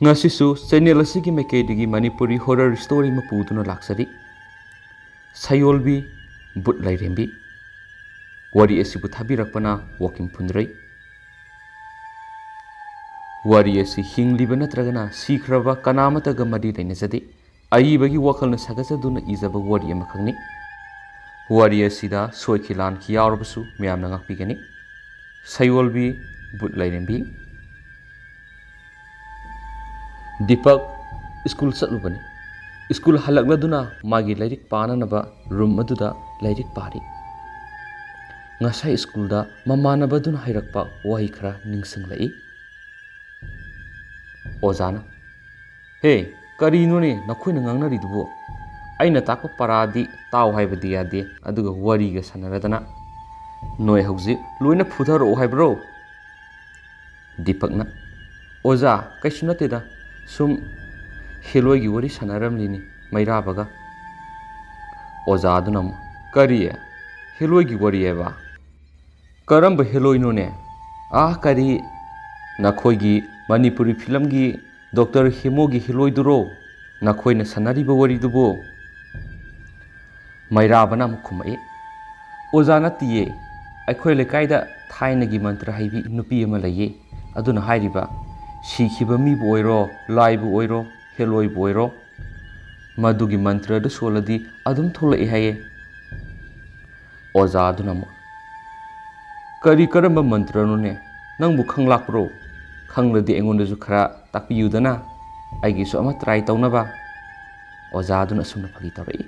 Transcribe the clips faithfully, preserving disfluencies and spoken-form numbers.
ꯉꯁꯤꯁꯨ ꯆꯦꯅꯦꯜ ꯑꯁꯤꯒꯤ ꯃꯥꯏꯀꯩꯗꯒꯤ ꯃꯅꯤꯄꯨꯔꯤ ꯍꯣꯔꯔ ꯁ꯭ꯇꯣꯔꯤ ꯑꯃ ꯄꯨꯗꯨꯅ ꯂꯥꯛꯆꯔꯤ꯫ ꯁꯌꯣꯜꯕꯤ ꯚꯨꯠ ꯂꯥꯏꯔꯦꯝꯕꯤ꯫ ꯋꯥꯔꯤ ꯑꯁꯤꯕꯨ ꯊꯥꯕꯤꯔꯛꯄꯅ ꯋꯥꯀꯤꯝ ꯐꯨꯟꯗ꯭ꯔꯩ꯫ ꯋꯥꯔꯤ ꯑꯁꯤ ꯍꯤꯡꯂꯤꯕ ꯅꯠꯇ꯭ꯔꯒꯅ ꯁꯤꯈ꯭ꯔꯕ ꯀꯅꯥ ꯑꯃꯠꯇꯒ ꯃꯔꯤ ꯂꯩꯅꯖꯗꯦ꯫ ꯑꯏꯕꯒꯤ ꯋꯥꯈꯜꯅ ꯁꯥꯒꯠꯆꯗꯨꯅ ꯏꯖꯕ ꯋꯥꯔꯤ ꯑꯃꯈꯛꯅꯤ꯫ ꯋꯥꯔꯤ ꯑꯁꯤꯗ ꯁꯣꯏꯈꯤ ꯂꯥꯟꯈꯤ ꯌꯥꯎꯔꯕꯁꯨ ꯃꯌꯥꯝꯅ ꯉꯥꯛꯄꯤꯒꯅꯤ꯫ ꯁꯌꯣꯜꯕꯤ ꯚꯨꯠ ꯂꯥꯏꯔꯦꯝꯕꯤ꯫ ꯗꯤꯄꯛ ꯁ꯭ꯀꯨꯜ ꯆꯠꯂꯨꯕꯅꯤ꯫ ꯁ꯭ꯀꯨꯜ ꯍꯜꯂꯛꯂꯗꯨꯅ ꯃꯥꯒꯤ ꯂꯥꯏꯔꯤꯛ ꯄꯥꯅꯅꯕ ꯔꯨꯝ ꯑꯗꯨꯗ ꯂꯥꯏꯔꯤꯛ ꯄꯥꯔꯤ꯫ ꯉꯁꯥꯏ ꯁ꯭ꯀꯨꯜꯗ ꯃꯃꯥꯟꯅꯕꯗꯨꯅ ꯍꯥꯏꯔꯛꯄ ꯋꯥꯍꯩ ꯈꯔ ꯅꯤꯡꯁꯤꯡꯂꯛꯏ꯫ ꯑꯣꯖꯥꯅ, "ꯍꯦ, ꯀꯔꯤꯅꯣꯅꯦ ꯅꯈꯣꯏꯅ ꯉꯥꯡꯅꯔꯤꯗꯨꯕꯨ? ꯑꯩꯅ ꯇꯥꯛꯄ ꯄꯔꯥꯗꯤ ꯇꯥꯎ ꯍꯥꯏꯕꯗꯤ ꯌꯥꯗꯦ, ꯑꯗꯨꯒ ꯋꯥꯔꯤꯒ ꯁꯥꯟꯅꯔꯗꯅ꯫ ꯅꯣꯏ ꯍꯧꯖꯤꯛ ꯂꯣꯏꯅ ꯐꯨꯊꯔꯛꯑꯣ ꯍꯥꯏꯕ꯭ꯔꯣ?" ꯗꯤꯄꯛꯅ, "ꯑꯣꯖꯥ, ꯀꯩꯁꯨ ꯅꯠꯇꯦꯗ, ꯁꯨꯝ ꯍꯦꯂꯣꯏꯒꯤ ꯋꯥꯔꯤ ꯁꯥꯟꯅꯔꯝꯂꯤꯅꯤ ꯃꯩꯔꯥꯕꯒ꯫" ꯑꯣꯖꯥꯗꯨꯅ ꯑꯃꯨꯛ, "ꯀꯔꯤ? ꯍꯦꯂꯣꯏꯒꯤ ꯋꯥꯔꯤ ꯍꯥꯏꯕ? ꯀꯔꯝꯕ ꯍꯦꯂꯣꯏꯅꯣꯅꯦ? ꯑꯥ, ꯀꯔꯤ, ꯅꯈꯣꯏꯒꯤ ꯃꯅꯤꯄꯨꯔꯤ ꯐꯤꯂꯝꯒꯤ ꯗꯣꯛꯇꯔ ꯍꯦꯃꯣꯒꯤ ꯍꯦꯂꯣꯏꯗꯨꯔꯣ ꯅꯈꯣꯏꯅ ꯁꯥꯟꯅꯔꯤꯕ ꯋꯥꯔꯤꯗꯨꯕꯨ?" ꯃꯩꯔꯥꯕꯅ ꯑꯃꯨꯛ ꯈꯨꯝꯃꯛꯏ, "ꯑꯣꯖꯥ ꯅꯠꯇꯤꯌꯦ, ꯑꯩꯈꯣꯏ ꯂꯩꯀꯥꯏꯗ ꯊꯥꯏꯅꯒꯤ ꯃꯟꯇ꯭ꯔ ꯍꯩꯕꯤ ꯅꯨꯄꯤ ꯑꯃ ꯂꯩꯌꯦ, ꯑꯗꯨꯅ ꯍꯥꯏꯔꯤꯕ, ꯁꯤꯈꯤꯕ ꯃꯤꯕꯨ ꯑꯣꯏꯔꯣ, ꯂꯥꯏꯕꯨ ꯑꯣꯏꯔꯣ, ꯍꯦꯂꯣꯏꯕꯨ ꯑꯣꯏꯔꯣ, ꯃꯗꯨꯒꯤ ꯃꯟꯇ꯭ꯔꯗꯨ ꯁꯣꯜꯂꯗꯤ ꯑꯗꯨꯝ ꯊꯣꯛꯂꯛꯑꯦ ꯍꯥꯏꯌꯦ꯫" ꯑꯣꯖꯥꯗꯨꯅ ꯑꯃꯨꯛ, "ꯀꯔꯤ ꯀꯔꯝꯕ ꯃꯟꯇ꯭ꯔꯅꯣꯅꯦ? ꯅꯪꯕꯨ ꯈꯪꯂꯥꯛꯄ꯭ꯔꯣ? ꯈꯪꯂꯗꯤ ꯑꯩꯉꯣꯟꯗꯁꯨ ꯈꯔ ꯇꯥꯛꯄꯤꯌꯨꯗꯅ, ꯑꯩꯒꯤꯁꯨ ꯑꯃ ꯇ꯭ꯔꯥꯏ ꯇꯧꯅꯕ꯫" ꯑꯣꯖꯥꯗꯨꯅ ꯑꯁꯨꯝꯅ ꯐꯥꯒꯤ ꯇꯧꯔꯛꯏ꯫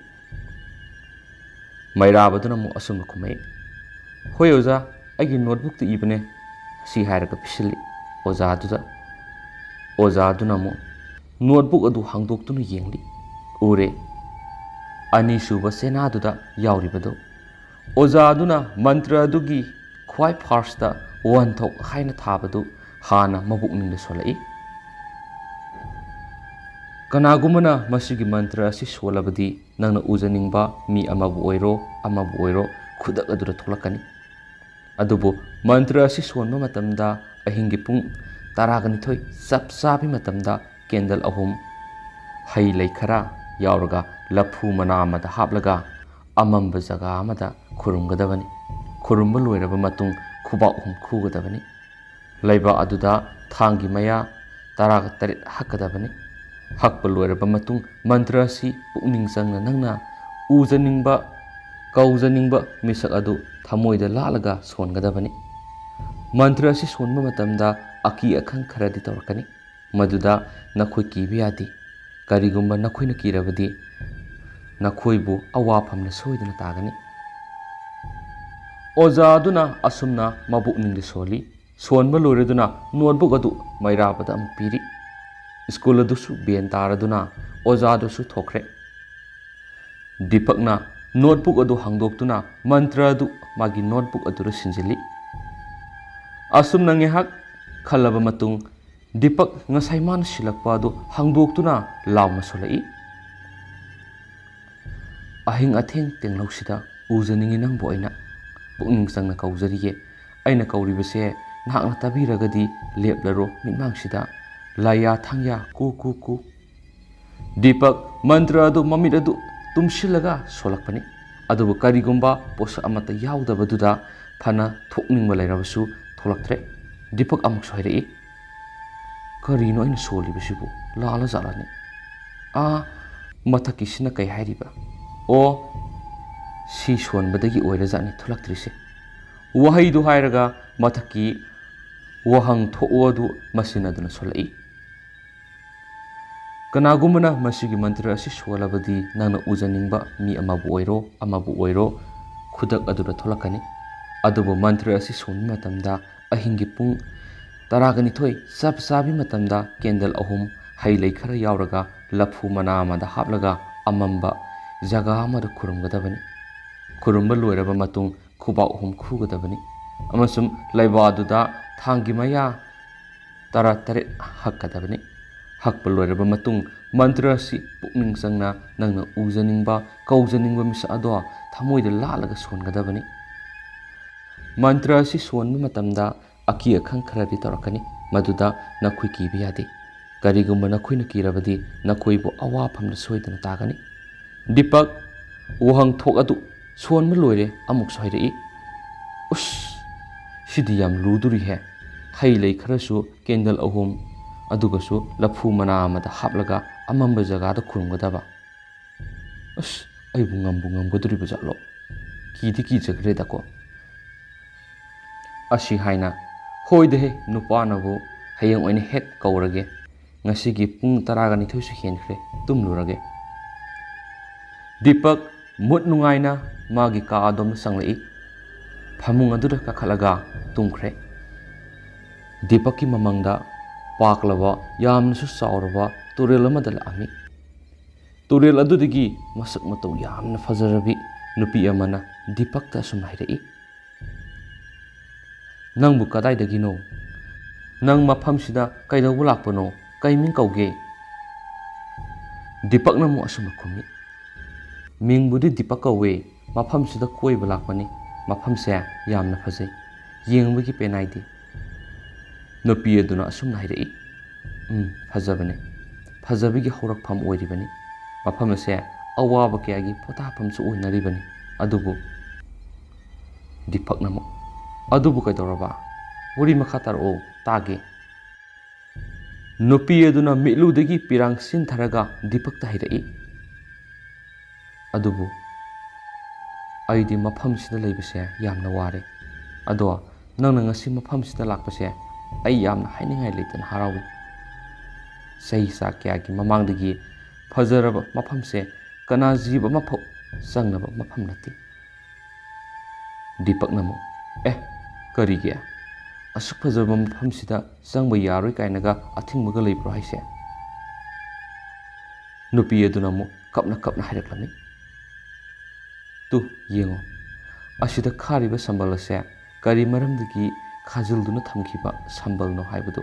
ꯃꯩꯔꯥꯕꯗꯨꯅ ꯑꯃꯨꯛ ꯑꯁꯨꯝꯅ ꯈꯨꯝꯃꯛꯏ, "ꯍꯣꯏ ꯑꯣꯖꯥ, ꯑꯩꯒꯤ ꯅꯣꯠꯕꯨꯛꯇ ꯏꯕꯅꯦ꯫" ꯑꯁꯤ ꯍꯥꯏꯔꯒ ꯄꯤꯁꯤꯜꯂꯤ ꯑꯣꯖꯥꯗꯨꯗ꯫ ꯑꯣꯖꯥꯗꯨꯅ ꯑꯃꯨꯛ ꯅꯣꯠꯕꯨꯛ ꯑꯗꯨ ꯍꯥꯡꯗꯣꯛꯇꯨꯅ ꯌꯦꯡꯂꯤ꯫ ꯎꯔꯦ, ꯑꯅꯤꯁꯨꯕ ꯆꯦꯅꯥꯗꯨꯗ ꯌꯥꯎꯔꯤꯕꯗꯨ꯫ ꯑꯣꯖꯥꯗꯨꯅ ꯃꯟꯇ꯭ꯔ ꯑꯗꯨꯒꯤ ꯈ꯭ꯋꯥꯏ ꯐꯥꯔꯁꯇ ꯋꯥꯍꯟꯊꯣꯛ ꯍꯥꯏꯅ ꯊꯥꯕꯗꯨ ꯍꯥꯟꯅ ꯃꯕꯨꯛꯅꯤꯡꯗ ꯁꯣꯜꯂꯛꯏ꯫ ꯀꯅꯥꯒꯨꯝꯕꯅ ꯃꯁꯤꯒꯤ ꯃꯟꯇ꯭ꯔ ꯑꯁꯤ ꯁꯣꯜꯂꯕꯗꯤ ꯅꯪꯅ ꯎꯖꯅꯤꯡꯕ ꯃꯤ ꯑꯃꯕꯨ ꯑꯣꯏꯔꯣ, ꯑꯃꯕꯨ ꯑꯣꯏꯔꯣ, ꯈꯨꯗꯛ ꯑꯗꯨꯗ ꯊꯣꯛꯂꯛꯀꯅꯤ꯫ ꯑꯗꯨꯕꯨ ꯃꯟꯇ꯭ꯔ ꯑꯁꯤ ꯁꯣꯟꯕ ꯃꯇꯝꯗ ꯑꯍꯤꯡꯒꯤ ꯄꯨꯡ ꯇꯔꯥꯒ ꯅꯤꯊꯣꯏ ꯆꯞ ꯆꯥꯕꯤ ꯃꯇꯝꯗ ꯀꯦꯟꯗꯜ ꯑꯍꯨꯝ, ꯍꯩ ꯂꯩ ꯈꯔ ꯌꯥꯎꯔꯒ ꯂꯐꯨ ꯃꯅꯥ ꯑꯃꯗ ꯍꯥꯞꯂꯒ ꯑꯃꯝꯕ ꯖꯒꯥ ꯑꯃꯗ ꯈꯨꯔꯨꯝꯒꯗꯕꯅꯤ꯫ ꯈꯨꯔꯨꯝꯕ ꯂꯣꯏꯔꯕ ꯃꯇꯨꯡ ꯈꯨꯕꯥꯛ ꯑꯍꯨꯝ ꯈꯨꯒꯗꯕꯅꯤ꯫ ꯂꯩꯕꯥꯛ ꯑꯗꯨꯗ ꯊꯥꯡꯒꯤ ꯃꯌꯥ ꯇꯔꯥꯒ ꯇꯔꯦꯠ ꯍꯛꯀꯗꯕꯅꯤ꯫ ꯍꯛꯄ ꯂꯣꯏꯔꯕ ꯃꯇꯨꯡ ꯃꯟꯇ꯭ꯔ ꯑꯁꯤ ꯄꯨꯛꯅꯤꯡ ꯆꯪꯅ ꯅꯪꯅ ꯎꯖꯅꯤꯡꯕ, ꯀꯧꯖꯅꯤꯡꯕ ꯃꯤꯁꯛ ꯑꯗꯨ ꯊꯃꯣꯏꯗ ꯂꯥꯠꯂꯒ ꯁꯣꯟꯒꯗꯕꯅꯤ꯫ ꯃꯟꯇ꯭ꯔ ꯑꯁꯤ ꯁꯣꯟꯕ ꯃꯇꯝꯗ ꯑꯀꯤ ꯑꯈꯪ ꯈꯔꯗꯤ ꯇꯧꯔꯛꯀꯅꯤ꯫ ꯃꯗꯨꯗ ꯅꯈꯣꯏ ꯀꯤꯕ ꯌꯥꯗꯦ꯫ ꯀꯔꯤꯒꯨꯝꯕ ꯅꯈꯣꯏꯅ ꯀꯤꯔꯕꯗꯤ ꯅꯈꯣꯏꯕꯨ ꯑꯋꯥꯐꯝꯅ ꯁꯣꯏꯗꯅ ꯇꯥꯒꯅꯤ꯫ ꯑꯣꯖꯥ ꯑꯗꯨꯅ ꯑꯁꯨꯝꯅ ꯃꯕꯨꯛꯅꯤꯡꯗ ꯁꯣꯜꯂꯤ꯫ ꯁꯣꯟꯕ ꯂꯣꯏꯔꯗꯨꯅ ꯅꯣꯠꯕꯨꯛ ꯑꯗꯨ ꯃꯩꯔꯥꯕꯗ ꯑꯃꯨꯛ ꯄꯤꯔꯤ꯫ ꯁ꯭ꯀꯨꯜ ꯑꯗꯨꯁꯨ ꯕꯦꯟ ꯇꯥꯔꯗꯨꯅ ꯑꯣꯖꯥꯗꯨꯁꯨ ꯊꯣꯛꯈ꯭ꯔꯦ꯫ ꯗꯤꯄꯛꯅ ꯅꯣꯠꯕꯨꯛ ꯑꯗꯨ ꯍꯥꯡꯗꯣꯛꯇꯨꯅ ꯃꯟꯇ꯭ꯔ ꯑꯗꯨ ꯃꯥꯒꯤ ꯅꯣꯠꯕꯨꯛ ꯑꯗꯨꯗ ꯁꯤꯟꯖꯤꯜꯂꯤ꯫ ꯑꯁꯨꯝꯅ ꯉꯥꯏꯍꯥꯛ ꯈꯜꯂꯕ ꯃꯇꯨꯡ ꯗꯤꯄꯛ ꯉꯁꯥꯏ ꯃꯥꯅ ꯁꯤꯜꯂꯛꯄ ꯑꯗꯨ ꯍꯥꯡꯗꯣꯛꯇꯨꯅ ꯂꯥꯎꯅ ꯁꯣꯜꯂꯛꯏ꯫ ꯑꯍꯤꯡ ꯑꯊꯦꯡ ꯇꯦꯡꯂꯧꯁꯤꯗ ꯎꯖꯅꯤꯡꯉꯤ ꯅꯪꯕꯨ ꯑꯩꯅ꯫ ꯄꯨꯛꯅꯤꯡ ꯆꯪꯅ ꯀꯧꯖꯔꯤꯌꯦ꯫ ꯑꯩꯅ ꯀꯧꯔꯤꯕꯁꯦ ꯅꯍꯥꯛꯅ ꯇꯥꯕꯤꯔꯒꯗꯤ ꯂꯦꯞꯂꯔꯣ ꯃꯤꯠꯃꯥꯡꯁꯤꯗ꯫ ꯂꯥꯏꯌꯥ ꯊꯥꯡꯌꯥ ꯀꯨ ꯀꯨ ꯀꯨ꯫ ꯗꯤꯄꯛ ꯃꯟꯇ꯭ꯔ ꯑꯗꯨ ꯃꯃꯤꯠ ꯑꯗꯨ ꯇꯨꯝꯁꯤꯜꯂꯒ ꯁꯣꯜꯂꯛꯄꯅꯤ꯫ ꯑꯗꯨꯕꯨ ꯀꯔꯤꯒꯨꯝꯕ ꯄꯣꯠꯁꯛ ꯑꯃꯠꯇ ꯌꯥꯎꯗꯕꯗꯨꯗ ꯐꯅ ꯊꯣꯛꯅꯤꯡꯕ ꯂꯩꯔꯕꯁꯨ ꯊꯣꯛꯂꯛꯇ꯭ꯔꯦ꯫ ꯗꯤꯄꯛ ꯑꯃꯨꯛꯁꯨ ꯍꯥꯏꯔꯛꯏ, "ꯀꯔꯤꯅꯣ ꯑꯩꯅ ꯁꯣꯜꯂꯤꯕꯁꯤꯕꯨ? ꯂꯥꯜꯂ ꯖꯥꯠꯂꯅꯦ? ꯑꯥ, ꯃꯊꯛꯀꯤꯁꯤꯅ ꯀꯩ ꯍꯥꯏꯔꯤꯕ? ꯑꯣ, ꯁꯤ ꯁꯣꯟꯕꯗꯒꯤ ꯑꯣꯏꯔꯖꯥꯠꯅꯤ ꯊꯣꯛꯂꯛꯇ꯭ꯔꯤꯁꯦ"꯫ ꯋꯥꯍꯩꯗꯨ ꯍꯥꯏꯔꯒ ꯃꯊꯛꯀꯤ ꯋꯥꯍꯪ ꯊꯣꯛꯑꯣ ꯑꯗꯨ ꯃꯁꯤꯟꯅꯗꯨꯅ ꯁꯣꯜꯂꯛꯏ꯫ ꯀꯅꯥꯒꯨꯝꯕꯅ ꯃꯁꯤꯒꯤ ꯃꯟꯇ꯭ꯔ ꯑꯁꯤ ꯁꯣꯜꯂꯕꯗꯤ ꯅꯪꯅ ꯎꯖꯅꯤꯡꯕ ꯃꯤ ꯑꯃꯕꯨ ꯑꯣꯏꯔꯣ, ꯑꯃꯕꯨ ꯑꯣꯏꯔꯣ, ꯈꯨꯗꯛ ꯑꯗꯨꯗ ꯊꯣꯛꯂꯛꯀꯅꯤ꯫ ꯑꯗꯨꯕꯨ ꯃꯟꯇ꯭ꯔ ꯑꯁꯤ ꯁꯣꯟꯕ ꯃꯇꯝꯗ ꯑꯍꯤꯡꯒꯤ ꯄꯨꯡ ꯇꯔꯥꯒ ꯅꯤꯊꯣꯏ ꯆꯞ ꯆꯥꯕꯤ ꯃꯇꯝꯗ ꯀꯦꯟꯗꯜ ꯑꯍꯨꯝ, ꯍꯩ ꯂꯩ ꯈꯔ ꯌꯥꯎꯔꯒ ꯂꯐꯨ ꯃꯅꯥ ꯑꯃꯗ ꯍꯥꯞꯂꯒ ꯑꯃꯝꯕ ꯖꯒꯥ ꯑꯃꯗ ꯈꯨꯔꯨꯝꯒꯗꯕꯅꯤ꯫ ꯈꯨꯔꯨꯝꯕ ꯂꯣꯏꯔꯕ ꯃꯇꯨꯡ ꯈꯨꯕꯥꯛ ꯑꯍꯨꯝ ꯈꯨꯒꯗꯕꯅꯤ ꯑꯃꯁꯨꯡ ꯂꯩꯕꯥꯛ ꯑꯗꯨꯗ ꯊꯥꯡꯒꯤ ꯃꯌꯥ ꯇꯔꯥ ꯇꯔꯦꯠ ꯍꯛꯀꯗꯕꯅꯤ꯫ ꯍꯛꯄ ꯂꯣꯏꯔꯕ ꯃꯇꯨꯡ ꯃꯟꯇ꯭ꯔ ꯑꯁꯤ ꯄꯨꯛꯅꯤꯡ ꯆꯪꯅ ꯅꯪꯅ ꯎꯖꯅꯤꯡꯕ, ꯀꯧꯖꯅꯤꯡꯕ ꯃꯤꯁꯛ ꯑꯗꯣ ꯊꯃꯣꯏꯗ ꯂꯥꯠꯂꯒ ꯁꯣꯟꯒꯗꯕꯅꯤ꯫ ꯃꯟꯇ꯭ꯔ ꯑꯁꯤ ꯁꯣꯟꯕ ꯃꯇꯝꯗ ꯑꯀꯤ ꯑꯈꯪ ꯈꯔꯗꯤ ꯇꯧꯔꯛꯀꯅꯤ꯫ ꯃꯗꯨꯗ ꯅꯈꯣꯏ ꯀꯤꯕ ꯌꯥꯗꯦ꯫ ꯀꯔꯤꯒꯨꯝꯕ ꯅꯈꯣꯏꯅ ꯀꯤꯔꯕꯗꯤ ꯅꯈꯣꯏꯕꯨ ꯑꯋꯥꯐꯝꯗ ꯁꯣꯏꯗꯅ ꯇꯥꯒꯅꯤ꯫ ꯗꯤꯄꯛ, ꯋꯥꯍꯪ ꯊꯣꯛ ꯑꯗꯨ ꯁꯣꯟꯕ ꯂꯣꯏꯔꯦ, ꯑꯃꯨꯛꯁꯨ ꯍꯥꯏꯔꯛꯏ꯫ ꯎꯁ, ꯁꯤꯗꯤ ꯌꯥꯝ ꯂꯨꯗꯣꯔꯤꯍꯦ꯫ ꯍꯩ ꯂꯩ ꯈꯔꯁꯨ, ꯀꯦꯟꯗꯜ ꯑꯍꯨꯝ, ꯑꯗꯨꯒꯁꯨ ꯂꯐꯨ ꯃꯅꯥ ꯑꯃꯗ ꯍꯥꯞꯂꯒ ꯑꯃꯝꯕ ꯖꯒꯥꯗ ꯈꯨꯔꯨꯝꯒꯗꯕ꯫ ꯑꯁ, ꯑꯩꯕꯨ ꯉꯝꯕꯨ ꯉꯝꯒꯗꯣꯔꯤꯕ ꯖꯥꯠꯂꯣ? ꯀꯤꯗꯤ ꯀꯤꯖꯈ꯭ꯔꯦꯗꯀꯣ꯫ ꯑꯁꯤ ꯍꯥꯏꯅ, ꯍꯣꯏꯗꯍꯦ, ꯅꯨꯄꯥꯅꯕꯨ ꯍꯌꯦꯡ ꯑꯣꯏꯅ ꯍꯦꯛ ꯀꯧꯔꯒꯦ꯫ ꯉꯁꯤꯒꯤ ꯄꯨꯡ ꯇꯔꯥꯒ ꯅꯤꯊꯣꯏꯁꯨ ꯍꯦꯟꯈ꯭ꯔꯦ, ꯇꯨꯝꯂꯨꯔꯒꯦ꯫ ꯗꯤꯄꯛ ꯃꯨꯠ ꯅꯨꯡꯉꯥꯏꯅ ꯃꯥꯒꯤ ꯀꯥ ꯑꯗꯣꯝꯗ ꯆꯪꯂꯛꯏ꯫ ꯐꯃꯨꯡ ꯑꯗꯨꯗ ꯀꯥꯈꯠꯂꯒ ꯇꯨꯝꯈ꯭ꯔꯦ꯫ ꯗꯤꯄꯛꯀꯤ ꯃꯃꯥꯡꯗ ꯄꯥꯛꯂꯕ, ꯌꯥꯝꯅꯁꯨ ꯆꯥꯎꯔꯕ ꯇꯨꯔꯦꯜ ꯑꯃꯗ ꯂꯥꯛꯑꯝꯃꯤ꯫ ꯇꯨꯔꯦꯜ ꯑꯗꯨꯗꯒꯤ ꯃꯁꯛ ꯃꯇꯧ ꯌꯥꯝꯅ ꯐꯖꯔꯕꯤ ꯅꯨꯄꯤ ꯑꯃꯅ ꯗꯤꯄꯛꯇ ꯑꯁꯨꯝ ꯍꯥꯏꯔꯛꯏ, "ꯅꯪꯕꯨ ꯀꯗꯥꯏꯗꯒꯤꯅꯣ? ꯅꯪ ꯃꯐꯝꯁꯤꯗ ꯀꯩꯗꯧꯕ ꯂꯥꯛꯄꯅꯣ? ꯀꯩ ꯃꯤꯡ ꯀꯧꯒꯦ?" ꯗꯤꯄꯛꯅ ꯑꯃꯨꯛ ꯑꯁꯨꯝꯅ ꯈꯨꯝꯃꯤ, "ꯃꯤꯡꯕꯨꯗꯤ ꯗꯤꯄꯛ ꯀꯧꯋꯦ, ꯃꯐꯝꯁꯤꯗ ꯀꯣꯏꯕ ꯂꯥꯛꯄꯅꯤ꯫ ꯃꯐꯝꯁꯦ ꯌꯥꯝꯅ ꯐꯖꯩ, ꯌꯦꯡꯕꯒꯤ ꯄꯦꯟꯅꯥꯏꯗꯦ꯫" ꯅꯨꯄꯤ ꯑꯗꯨꯅ ꯑꯁꯨꯝꯅ ꯍꯥꯏꯔꯛꯏ, "ꯎꯝ, ꯐꯖꯕꯅꯤ꯫ ꯐꯖꯕꯒꯤ ꯍꯧꯔꯛꯐꯝ ꯑꯣꯏꯔꯤꯕꯅꯤ꯫ ꯃꯐꯝ ꯑꯁꯦ ꯑꯋꯥꯕ ꯀꯌꯥꯒꯤ ꯄꯣꯊꯥꯐꯝꯁꯨ ꯑꯣꯏꯅꯔꯤꯕꯅꯤ꯫" ꯑꯗꯨꯕꯨ ꯗꯤꯄꯛꯅ ꯑꯃꯨꯛ, "ꯑꯗꯨꯕꯨ ꯀꯩꯗꯧꯔꯕ? ꯋꯥꯔꯤ ꯃꯈꯥ ꯇꯥꯔꯛꯑꯣ, ꯇꯥꯒꯦ꯫" ꯅꯨꯄꯤ ꯑꯗꯨꯅ ꯃꯤꯠꯂꯨꯗꯒꯤ ꯄꯤꯔꯥꯡ ꯁꯤꯟꯊꯔꯒ ꯗꯤꯄꯛꯇ ꯍꯥꯏꯔꯛꯏ, "ꯑꯗꯨꯕꯨ ꯑꯩꯗꯤ ꯃꯐꯝꯁꯤꯗ ꯂꯩꯕꯁꯦ ꯌꯥꯝꯅ ꯋꯥꯔꯦ꯫ ꯑꯗꯣ ꯅꯪꯅ ꯉꯁꯤ ꯃꯐꯝꯁꯤꯗ ꯂꯥꯛꯄꯁꯦ ꯑꯩ ꯌꯥꯝꯅ ꯍꯥꯏꯅꯤꯡꯉꯥꯏ ꯂꯩꯇꯅ ꯍꯔꯥꯎꯏ꯫ ꯆꯍꯤ ꯆꯥ ꯀꯌꯥꯒꯤ ꯃꯃꯥꯡꯗꯒꯤ ꯐꯖꯔꯕ ꯃꯐꯝꯁꯦ ꯀꯅꯥ ꯖꯤꯕ ꯑꯃꯐꯥꯎ ꯆꯪꯅꯕ ꯃꯐꯝ ꯅꯠꯇꯦ꯫" ꯗꯤꯄꯛꯅ ꯑꯃꯨꯛ, "ꯑꯦ, ꯀꯔꯤꯒꯤ? ꯑꯁꯨꯛ ꯐꯖꯕ ꯃꯐꯝꯁꯤꯗ ꯆꯪꯕ ꯌꯥꯔꯣꯏ ꯀꯥꯏꯅꯒ ꯑꯊꯤꯡꯕꯒ ꯂꯩꯕ꯭ꯔꯣ ꯍꯥꯏꯁꯦ?" ꯅꯨꯄꯤ ꯑꯗꯨꯅ ꯑꯃꯨꯛ ꯀꯞꯅ ꯀꯞꯅ ꯍꯥꯏꯔꯛꯂꯝꯃꯤ, "ꯇꯨ, ꯌꯦꯡꯉꯣ, ꯑꯁꯤꯗ ꯈꯥꯔꯤꯕ ꯁꯝꯕꯜ ꯑꯁꯦ ꯀꯔꯤ ꯃꯔꯝꯗꯒꯤ ꯈꯥꯖꯤꯜꯗꯨꯅ ꯊꯝꯈꯤꯕ ꯁꯝꯕꯜꯅꯣ ꯍꯥꯏꯕꯗꯨ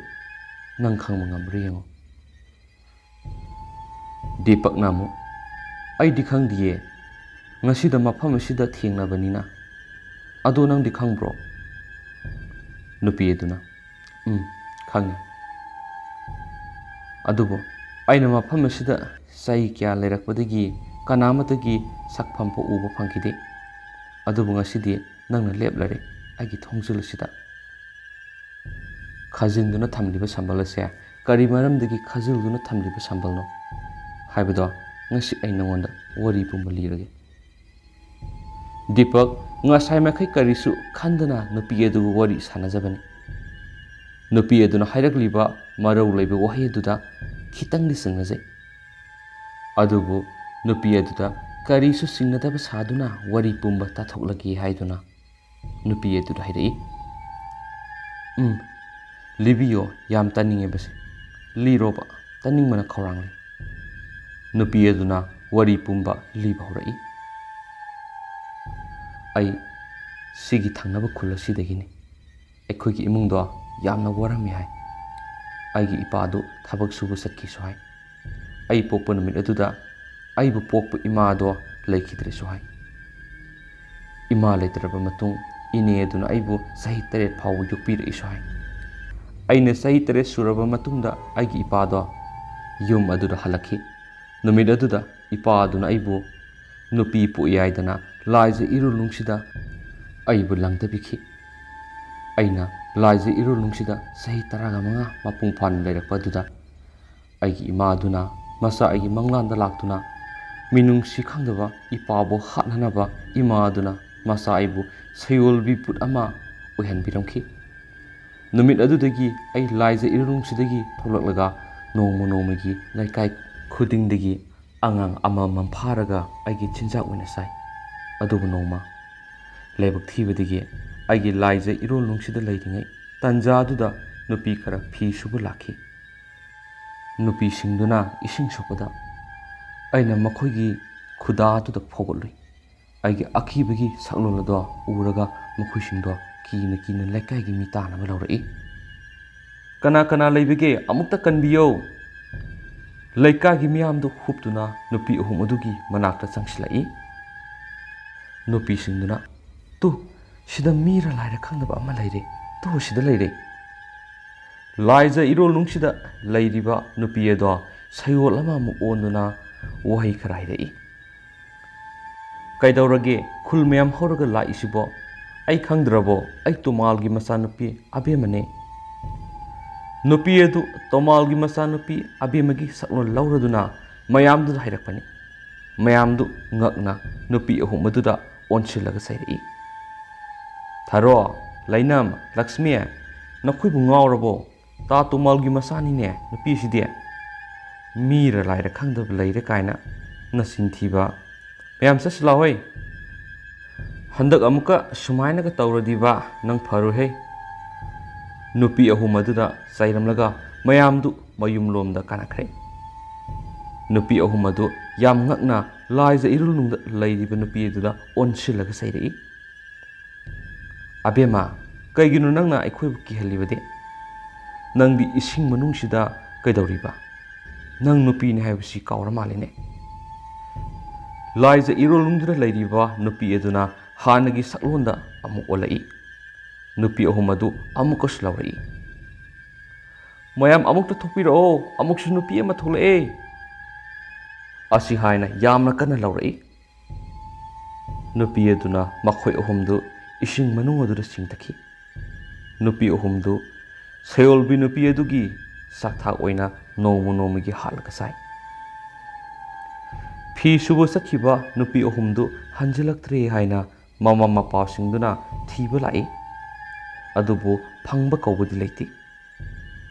ꯅꯪ ꯈꯪꯕ ꯉꯝꯕ꯭ꯔꯥ ꯌꯦꯡꯉꯣ꯫" ꯗꯤꯄꯛꯅ ꯑꯃꯨꯛ, "ꯑꯩꯗꯤ ꯈꯪꯗꯤꯌꯦ, ꯉꯁꯤꯗ ꯃꯐꯝ ꯑꯁꯤꯗ ꯊꯦꯡꯅꯕꯅꯤꯅ꯫ ꯑꯗꯣ ꯅꯪꯗꯤ ꯈꯪꯕ꯭ꯔꯣ?" ꯅꯨꯄꯤ ꯑꯗꯨꯅ, "ꯎꯝ, ꯈꯪꯉꯤ꯫ ꯑꯗꯨꯕꯨ ꯑꯩꯅ ꯃꯐꯝ ꯑꯁꯤꯗ ꯆꯍꯤ ꯀꯌꯥ ꯂꯩꯔꯛꯄꯗꯒꯤ ꯀꯅꯥꯃꯠꯇꯒꯤ ꯁꯛꯐꯝ ꯐꯥꯎ ꯎꯕ ꯐꯪꯈꯤꯗꯦ꯫ ꯑꯗꯨꯕꯨ ꯉꯁꯤꯗꯤ ꯅꯪꯅ ꯂꯦꯞꯂꯔꯦ ꯑꯩꯒꯤ ꯊꯣꯡꯖꯤꯜ ꯑꯁꯤꯗ꯫ ꯈꯥꯖꯤꯟꯗꯨꯅ ꯊꯝꯂꯤꯕ ꯁꯝꯕꯜ ꯑꯁꯦ ꯀꯔꯤ ꯃꯔꯝꯗꯒꯤ ꯈꯥꯖꯤꯜꯗꯨꯅ ꯊꯝꯂꯤꯕ ꯁꯝꯕꯜꯅꯣ ꯍꯥꯏꯕꯗꯣ ꯉꯁꯤ ꯑꯩ ꯅꯉꯣꯟꯗ ꯋꯥꯔꯤ ꯄꯨꯝꯕ ꯂꯤꯔꯒꯦ꯫ ꯗꯤꯄꯛ ꯉꯁꯥꯏ ꯃꯈꯩ ꯀꯔꯤꯁꯨ ꯈꯟꯗꯅ ꯅꯨꯄꯤ ꯑꯗꯨꯒ ꯋꯥꯔꯤ ꯁꯥꯟꯅꯖꯕꯅꯤ꯫ ꯅꯨꯄꯤ ꯑꯗꯨꯅ ꯍꯥꯏꯔꯛꯂꯤꯕ ꯃꯔꯧ ꯂꯩꯕ ꯋꯥꯍꯩ ꯑꯗꯨꯗ ꯈꯤꯇꯪꯗꯤ ꯆꯤꯡꯅꯖꯩ꯫ ꯑꯗꯨꯕꯨ ꯅꯨꯄꯤ ꯑꯗꯨꯗ ꯀꯔꯤꯁꯨ ꯆꯤꯡꯅꯗꯕ ꯁꯥꯗꯨꯅ ꯋꯥꯔꯤ ꯄꯨꯝꯕ ꯇꯥꯊꯣꯛꯂꯒꯦ ꯍꯥꯏꯗꯨꯅ ꯅꯨꯄꯤ ꯑꯗꯨꯗ ꯍꯥꯏꯔꯛꯏ꯫ "ꯎꯝ, ꯂꯤꯕꯤꯌꯣ, ꯌꯥꯝ ꯇꯥꯅꯤꯡꯉꯦꯕꯁꯦ꯫ ꯂꯤꯔꯣꯕ, ꯇꯥꯅꯤꯡꯕꯅ ꯈꯧꯔꯥꯡꯂꯦ꯫" ꯅꯨꯄꯤ ꯑꯗꯨꯅ ꯋꯥꯔꯤ ꯄꯨꯝꯕ ꯂꯤꯕ ꯍꯧꯔꯛꯏ꯫ "ꯑꯩ ꯁꯤꯒꯤ ꯊꯪꯅꯕ ꯈꯨꯜ ꯑꯁꯤꯗꯒꯤꯅꯤ꯫ ꯑꯩꯈꯣꯏꯒꯤ ꯏꯃꯨꯡꯗꯣ ꯌꯥꯝꯅ ꯋꯥꯔꯝꯃꯤ ꯍꯥꯏ꯫ ꯑꯩꯒꯤ ꯏꯄꯥꯗꯨ ꯊꯕꯛ ꯁꯨꯕ ꯆꯠꯈꯤꯁꯨ ꯍꯥꯏ꯫ ꯑꯩ ꯄꯣꯛꯄ ꯅꯨꯃꯤꯠ ꯑꯗꯨꯗ ꯑꯩꯕꯨ ꯄꯣꯛꯄ ꯏꯃꯥꯗꯣ ꯂꯩꯈꯤꯗ꯭ꯔꯦꯁꯨ ꯍꯥꯏ꯫ ꯏꯃꯥ ꯂꯩꯇ꯭ꯔꯕ ꯃꯇꯨꯡ ꯏꯅꯦ ꯑꯗꯨꯅ ꯑꯩꯕꯨ ꯆꯍꯤ ꯇꯔꯦꯠ ꯐꯥꯎꯕ ꯌꯣꯛꯄꯤꯔꯛꯏꯁꯨ ꯍꯥꯏ꯫ ꯑꯩꯅ ꯆꯍꯤ ꯇꯔꯦꯠ ꯁꯨꯔꯕ ꯃꯇꯨꯡꯗ ꯑꯩꯒꯤ ꯏꯄꯥꯗꯣ ꯌꯨꯝ ꯑꯗꯨꯗ ꯍꯜꯂꯛꯈꯤ꯫ ꯅꯨꯃꯤꯠ ꯑꯗꯨꯗ ꯏꯄꯥ ꯑꯗꯨꯅ ꯑꯩꯕꯨ ꯅꯨꯄꯤ ꯄꯣꯛꯏ ꯍꯥꯏꯗꯅ ꯂꯥꯏꯖ ꯏꯔꯨꯂꯨꯡꯁꯤꯗ ꯑꯩꯕꯨ ꯂꯪꯗꯕꯤꯈꯤ꯫ ꯑꯩꯅ ꯂꯥꯏꯖ ꯏꯔꯨꯂꯨꯡꯁꯤꯗ ꯆꯍꯤ ꯇꯔꯥꯒ ꯃꯉꯥ ꯃꯄꯨꯡ ꯐꯥꯅ ꯂꯩꯔꯛꯄ ꯑꯗꯨꯗ ꯑꯩꯒꯤ ꯏꯃꯥ ꯑꯗꯨꯅ ꯃꯆꯥ ꯑꯩꯒꯤ ꯃꯪꯂꯥꯟꯗ ꯂꯥꯛꯇꯨꯅ ꯃꯤꯅꯨꯡꯁꯤ ꯈꯪꯗꯕ ꯏꯄꯥꯕꯨ ꯍꯥꯠꯅꯅꯕ ꯏꯃꯥ ꯑꯗꯨꯅ ꯃꯆꯥ ꯑꯩꯕꯨ ꯁꯌꯣꯜꯕꯤ ꯄꯨꯠ ꯑꯃ ꯑꯣꯏꯍꯟꯕꯤꯔꯝꯈꯤ꯫ ꯅꯨꯃꯤꯠ ꯑꯗꯨꯗꯒꯤ ꯑꯩ ꯂꯥꯏꯖ ꯏꯔꯨꯂꯨꯡꯁꯤꯗꯒꯤ ꯊꯣꯛꯂꯛꯂꯒ ꯅꯣꯡꯃ ꯅꯣꯡꯃꯒꯤ ꯂꯩꯀꯥꯏ ꯈꯨꯗꯤꯡꯗꯒꯤ ꯑꯉꯥꯡ ꯑꯃꯃꯝ ꯐꯥꯔꯒ ꯑꯩꯒꯤ ꯆꯤꯟꯖꯥꯛ ꯑꯣꯏꯅ ꯆꯥꯏ꯫ ꯑꯗꯨꯕꯨ ꯅꯣꯡꯃ ꯂꯥꯏꯕꯛ ꯊꯤꯕꯗꯒꯤ ꯑꯩꯒꯤ ꯂꯥꯏꯖ ꯏꯔꯨꯂꯨꯡꯁꯤꯗ ꯂꯩꯔꯤꯉꯩ ꯇꯟꯖꯥꯗꯨꯗ ꯅꯨꯄꯤ ꯈꯔ ꯐꯤ ꯁꯨꯕ ꯂꯥꯛꯈꯤ꯫ ꯅꯨꯄꯤꯁꯤꯡꯗꯨꯅ ꯏꯁꯤꯡ ꯁꯣꯛꯄꯗ ꯑꯩꯅ ꯃꯈꯣꯏꯒꯤ ꯈꯨꯗꯥꯗꯨꯗ ꯐꯥꯎꯒꯠꯂꯨꯏ꯫ ꯑꯩꯒꯤ ꯑꯀꯤꯕꯒꯤ ꯁꯛꯂꯣꯟ ꯑꯗꯣ ꯎꯔꯒ ꯃꯈꯣꯏꯁꯤꯡꯗꯣ ꯀꯤꯅ ꯀꯤꯅ ꯂꯩꯀꯥꯏꯒꯤ ꯃꯤ ꯇꯥꯅꯕ ꯂꯧꯔꯛꯏ꯫ "ꯀꯅꯥ ꯀꯅꯥ ꯂꯩꯕꯒꯦ? ꯑꯃꯨꯛꯇ ꯀꯟꯕꯤꯌꯣ!" ꯂꯩꯀꯥꯏꯒꯤ ꯃꯤꯌꯥꯝꯗꯨ ꯍꯨꯞꯇꯨꯅ ꯅꯨꯄꯤ ꯑꯍꯨꯝ ꯑꯗꯨꯒꯤ ꯃꯅꯥꯛꯇ ꯆꯪꯁꯤꯜꯂꯛꯏ꯫ ꯅꯨꯄꯤꯁꯤꯡꯗꯨꯅ, "ꯇꯨ, ꯁꯤꯗ ꯃꯤꯔ ꯂꯥꯏꯔ ꯈꯪꯗꯕ ꯑꯃ ꯂꯩꯔꯦ꯫ ꯇꯨ, ꯁꯤꯗ ꯂꯩꯔꯦ!" ꯂꯥꯏꯖ ꯏꯔꯣꯜꯅꯨꯡꯁꯤꯗ ꯂꯩꯔꯤꯕ ꯅꯨꯄꯤ ꯑꯗꯣ ꯁꯌꯣꯜ ꯑꯃꯃꯨꯛ ꯑꯣꯟꯗꯨꯅ ꯋꯥꯍꯩ ꯈꯔ ꯍꯥꯏꯔꯛꯏ꯫ "ꯀꯩꯗꯧꯔꯒꯦ ꯈꯨꯜ ꯃꯌꯥꯝ ꯍꯧꯔꯒ ꯂꯥꯛꯏꯁꯤꯕꯣ? ꯑꯩ ꯈꯪꯗ꯭ꯔꯕꯣ? ꯑꯩ ꯇꯣꯃꯥꯜꯒꯤ ꯃꯆꯥꯅꯨꯄꯤ ꯑꯕꯦꯝꯃꯅꯦ꯫" ꯅꯨꯄꯤ ꯑꯗꯨ ꯇꯣꯃꯥꯜꯒꯤ ꯃꯆꯥꯅꯨꯄꯤ ꯑꯕꯦꯝꯃꯒꯤ ꯁꯛꯂꯣꯟ ꯂꯧꯔꯗꯨꯅ ꯃꯌꯥꯝꯗꯨꯗ ꯍꯥꯏꯔꯛꯄꯅꯤ꯫ ꯃꯌꯥꯝꯗꯨ ꯉꯛꯅ ꯅꯨꯄꯤ ꯑꯍꯨꯝ ꯑꯗꯨꯗ ꯑꯣꯟꯁꯤꯜꯂꯒ ꯆꯩꯔꯛꯏ꯫ "ꯊꯔꯣ, ꯂꯩꯅꯝ, ꯂꯛꯁꯃꯤ, ꯅꯈꯣꯏꯕꯨ ꯉꯥꯎꯔꯕꯣ? ꯇꯥ ꯇꯣꯃꯥꯜꯒꯤ ꯃꯆꯥꯅꯤꯅꯦ ꯅꯨꯄꯤꯁꯤꯗꯤ꯫ ꯃꯤꯔ ꯂꯥꯏꯔ ꯈꯪꯗꯕ ꯂꯩꯔꯦ ꯀꯥꯏꯅ ꯅꯆꯤꯟ ꯊꯤꯕ꯫ ꯃꯌꯥꯝ ꯆꯠꯁꯤ ꯂꯥꯎꯍꯩ꯫ ꯍꯟꯗꯛ ꯑꯃꯨꯛꯀ ꯁꯨꯃꯥꯏꯅꯒ ꯇꯧꯔꯗꯤꯕ ꯅꯪ ꯐꯔꯣꯏꯍꯦ꯫" ꯅꯨꯄꯤ ꯑꯍꯨꯝ ꯑꯗꯨꯗ ꯆꯩꯔꯝꯂꯒ ꯃꯌꯥꯝꯗꯨ ꯃꯌꯨꯝꯂꯣꯝꯗ ꯀꯥꯅꯈ꯭ꯔꯦ꯫ ꯅꯨꯄꯤ ꯑꯍꯨꯝ ꯑꯗꯨ ꯌꯥꯝ ꯉꯛꯅ ꯂꯥꯏꯖ ꯏꯔꯨꯜꯅꯨꯡꯗ ꯂꯩꯔꯤꯕ ꯅꯨꯄꯤ ꯑꯗꯨꯗ ꯑꯣꯟꯁꯤꯜꯂꯒ ꯆꯩꯔꯛꯏ꯫ "ꯑꯕꯦꯝꯃ, ꯀꯩꯒꯤꯅꯣ ꯅꯪꯅ ꯑꯩꯈꯣꯏꯕꯨ ꯀꯤꯍꯜꯂꯤꯕꯗꯤ? ꯅꯪꯗꯤ ꯏꯁꯤꯡ ꯃꯅꯨꯡꯁꯤꯗ ꯀꯩꯗꯧꯔꯤꯕ? ꯅꯪ ꯅꯨꯄꯤꯅꯤ ꯍꯥꯏꯕꯁꯤ ꯀꯥꯎꯔ ꯃꯥꯜꯂꯤꯅꯦ꯫" ꯂꯥꯏꯖ ꯏꯔꯣꯜꯅꯨꯡꯗꯨꯗ ꯂꯩꯔꯤꯕ ꯅꯨꯄꯤ ꯑꯗꯨꯅ ꯍꯥꯟꯅꯒꯤ ꯁꯛꯂꯣꯟꯗ ꯑꯃꯨꯛ ꯑꯣꯜꯂꯛꯏ꯫ ꯅꯨꯄꯤ ꯑꯍꯨꯝ ꯑꯗꯨ ꯑꯃꯨꯛꯀꯁꯨ ꯂꯥꯎꯔꯛꯏ꯫ "ꯃꯌꯥꯝ ꯑꯃꯨꯛꯇ ꯊꯣꯛꯄꯤꯔꯛꯑꯣ, ꯑꯃꯨꯛꯁꯨ ꯅꯨꯄꯤ ꯑꯃ ꯊꯣꯛꯂꯛꯑꯦ!" ꯑꯁꯤ ꯍꯥꯏꯅ ꯌꯥꯝꯅ ꯀꯟꯅ ꯂꯥꯎꯔꯛꯏ꯫ ꯅꯨꯄꯤ ꯑꯗꯨꯅ ꯃꯈꯣꯏ ꯑꯍꯨꯝꯗꯨ ꯏꯁꯤꯡ ꯃꯅꯨꯡ ꯑꯗꯨꯗ ꯆꯤꯡꯊꯈꯤ꯫ ꯅꯨꯄꯤ ꯑꯍꯨꯝꯗꯨ ꯁꯌꯣꯜꯕꯤ ꯅꯨꯄꯤ ꯑꯗꯨꯒꯤ ꯆꯥꯛꯊꯥꯛ ꯑꯣꯏꯅ ꯅꯣꯡꯃ ꯅꯣꯡꯃꯒꯤ ꯍꯥꯠꯂꯒ ꯆꯥꯏ꯫ ꯐꯤ ꯁꯨꯕ ꯆꯠꯈꯤꯕ ꯅꯨꯄꯤ ꯑꯍꯨꯝꯗꯨ ꯍꯟꯖꯤꯜꯂꯛꯇ꯭ꯔꯦ ꯍꯥꯏꯅ ꯃꯃꯥ ꯃꯄꯥꯁꯤꯡꯗꯨꯅ ꯊꯤꯕ ꯂꯥꯛꯏ, ꯑꯗꯨꯕꯨ ꯐꯪꯕ ꯀꯧꯕꯗꯤ ꯂꯩꯇꯦ꯫